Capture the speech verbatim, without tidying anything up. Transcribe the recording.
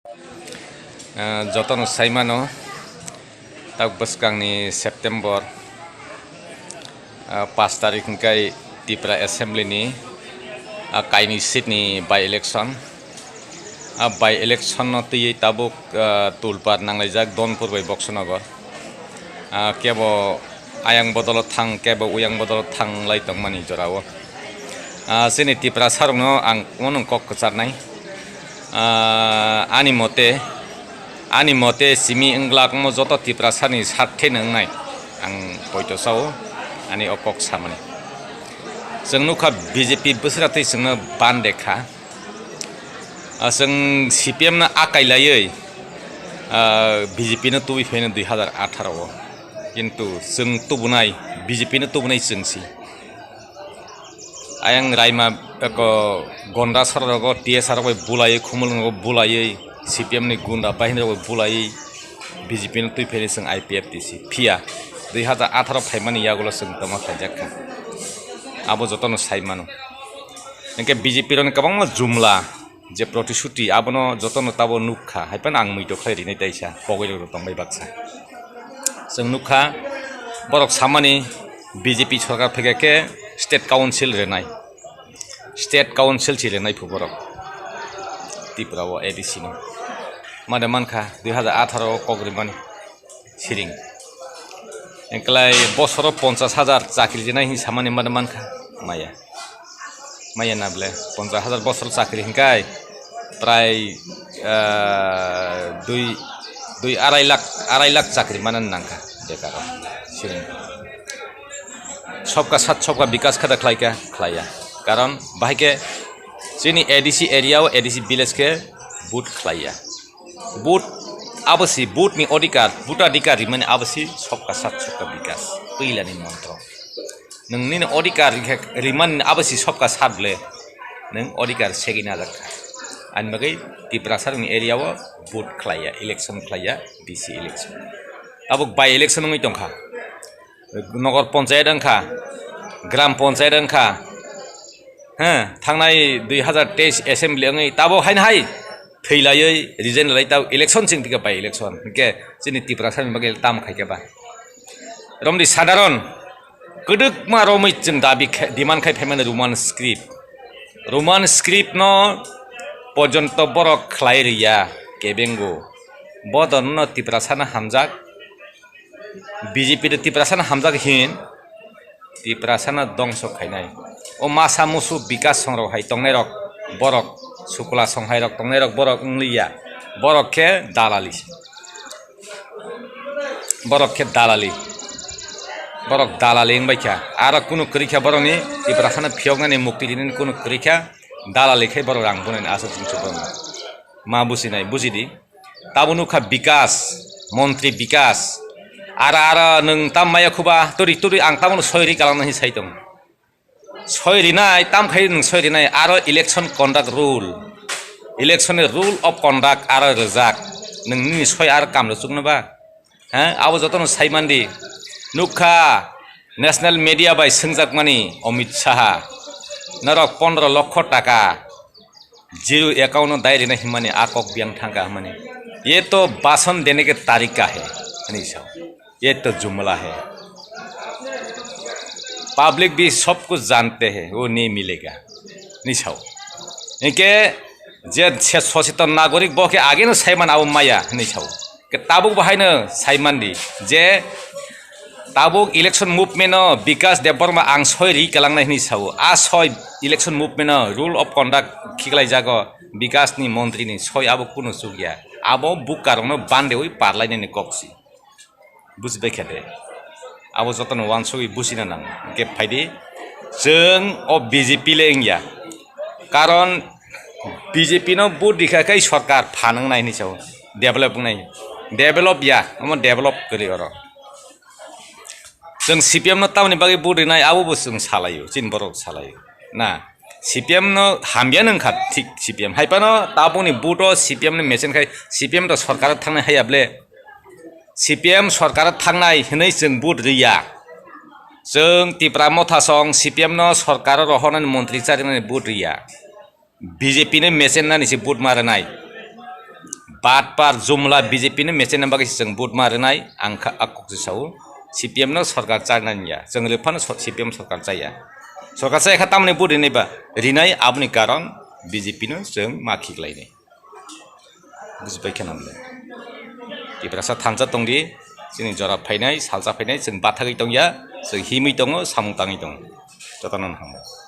Ah, jotono saimano, tak bwskangni September, ah, paanch tarik hwnkhe Tipra Assembly ni, ah, kainwi seat ni by election. Ah, by election no twiwi tabuk, ah, tulpar nanglaijak Donpur bai Boksonogor. Ah, kebo ayang bodolo thang, kebo uyang bodolo thanglai tongmani jorao. Ah, chini Tiprasarokno ang uanung kok kwcharnai. Ah, ani mote, ani mote simi wngla wngmo joto Tiprasani sartheno wngnai ang poito sao, ani o kok samani. Chwng nukha B J P bwswra twi chwngno bande kha. Ah, chwng C P M no akai laiwi, ah, B J P no tubui phaino dui hazar atharo o. Kintu chwng tubunai, B J P no tubunai chwng si. Ayang raima eko gonda sara rogo T S R rok bai bulaiwi, khumulwng rogo bulaiwi, C P M ni gunda bahini rok bai bulaiwi B J P no twi phaini chwng I P F T C. Phiya dui hazar atharo phaimani yagulo chwng tongma khlaijak kha. Abo jotono sai mano. Hwnkhe B J P rokni kwbangma jumla je protishuti abono jotono tabo nukha, hai phano ang muitok khlai rinai taisa, pogwi rok tongbai baksa. Chwng nukha, borok samani B J P sorkar phaikha khe state council renai, state council si renai phu borok Tripura o A D C no. Made mankha dui hazar atharo o kok rimani siring. Engklai bosoro ponchas hajar chakri rinai hin samani made mankha, maya. Maya na ble, ponchas hajar bosor chakri hinkai prai, ah, dui, dui arai lakh, arai lakh chakri mana nangkha bekaro siring. Sobka sat sobka bikas khada khlaika, khlaiya. Karon bahai khe chini A D C area o A D C village khe vote khlaiya. Vote abo si vote ni odhikar, vote adhikar rimani abo si sobka sat sobka bikas, puila ni montro. Nwng nini odhikar rikha rimani abo si sobka sat ble, nwng odhikar segini ajak kha. Ani bagwi Tiprasa ni area o vote khlaiya, election khlaiya, D C election. Tabuk by election wngwi tongkha. Nogor ponchayat wngkha, gram ponchayat wngkha, he, thangnai dui hazar teis assembly wngwi tabuk haino hai thwilawi resign lai tabuk election chwng thikha by election, hwnkhe chini Tiprasa ni bagwi tam khaikha ba. Romdi sadharon kwdwkma romwi chwng dabi khe, demand khai phaimani Roman script, Roman script no porjonto borok khlai rwya kebengo, bo dono Tiprasa no hamjak. B J P de Tiprasa no hamjak hin, Tiprasa no dongso khainai. O masa musu bikas song rok hai tongnai rok, borok sukla song hai rok tongnai rok, borok wng liya, borok khe dalali, borok khe dalali, borok dalali wng bai kha. Aro kunu kwrwi kha borok ni Tiprasa no phiyok nani, mukti rinani kunu kwrwi kha, dalali khai borok rang bunani aswk chwng borok no ma businai, buji di. Tabuk nukha bikas, montri bikas. Ara, ara, nwng tam maya khuba, turi, turi, ang tamono soi ri kalang nahi sai tong. Soi rinai, tam khai nwng soi rinai, aro election conduct rule. Election ni rule of conduct aro rwjak. Nwng nini soi aro kam rwchukno ba? Ha? Abo jotono sai mandi. Nukha, national media bai swngjakmani Amit Saha. Norok pondro lokho taka. Zero account no dai rina himani a kok biyang thangka himani. Ye to bason dene ke tarika hai, ani sao. Ye to jumla hai. Public bhi sab kuch jante hai, wo nahi milega. Ni sao. Inke je se socheton nagorik bo ke age no saiman abo maya, ni sao. Ke tabuk bo haino saiman di. Je Tabuk election movement o Bikas Debbarma ang soi ri kalangnai hwnwi sao. A soi election movement o rule of conduct khiklai jago Bikas ni montri ni soi abo kunu chukya. Abo bukarokno bandewi parlainani kok si. Bujibai khe de. Abo jotono wansugwi bujina nango. Hwnkhe phaidi chwng o B J P le wngya. Karon B J P no vote rikha khe sorkar phan wngnai hwnwi sao. Develop wngnai. Develop ya, omo develop kwrwi oro. Chwng C P M no tamoni bagwi vote rinai, abo bo chwng salaio, chini borok salaio. Na, C P M no hamya nang kha, thik C P M. Hai phano tabukni vote o C P M ni machine khai, C P M to sorkar o thangnai haiya ble. C P M sorkar o thangnai hwnwi chwng vote riya. Chwng Tipra Motha song C P M no sorkar o rohornani montri charinani vote riya. B J P ni machine nani se vote ma rwnai. Patpar jumla B J P no mechena bagwi se chwng vote ma rwnai, ang kha a kok se sao. C P M no sorkar charnani ya, chwng rwphano so-, C P M sorkar chaya. Sorkar chaya kha tamni vote rinai ba, rinai aboni karon B J P no chwng ma khiklainai. Bujipai khe namle. Tiprasa thansa tongdi, chini jora phainai, salsa phainai, chwng bathagwi tongya, chwng himwi tongo, samung tangwi tongo. Jotono hambai.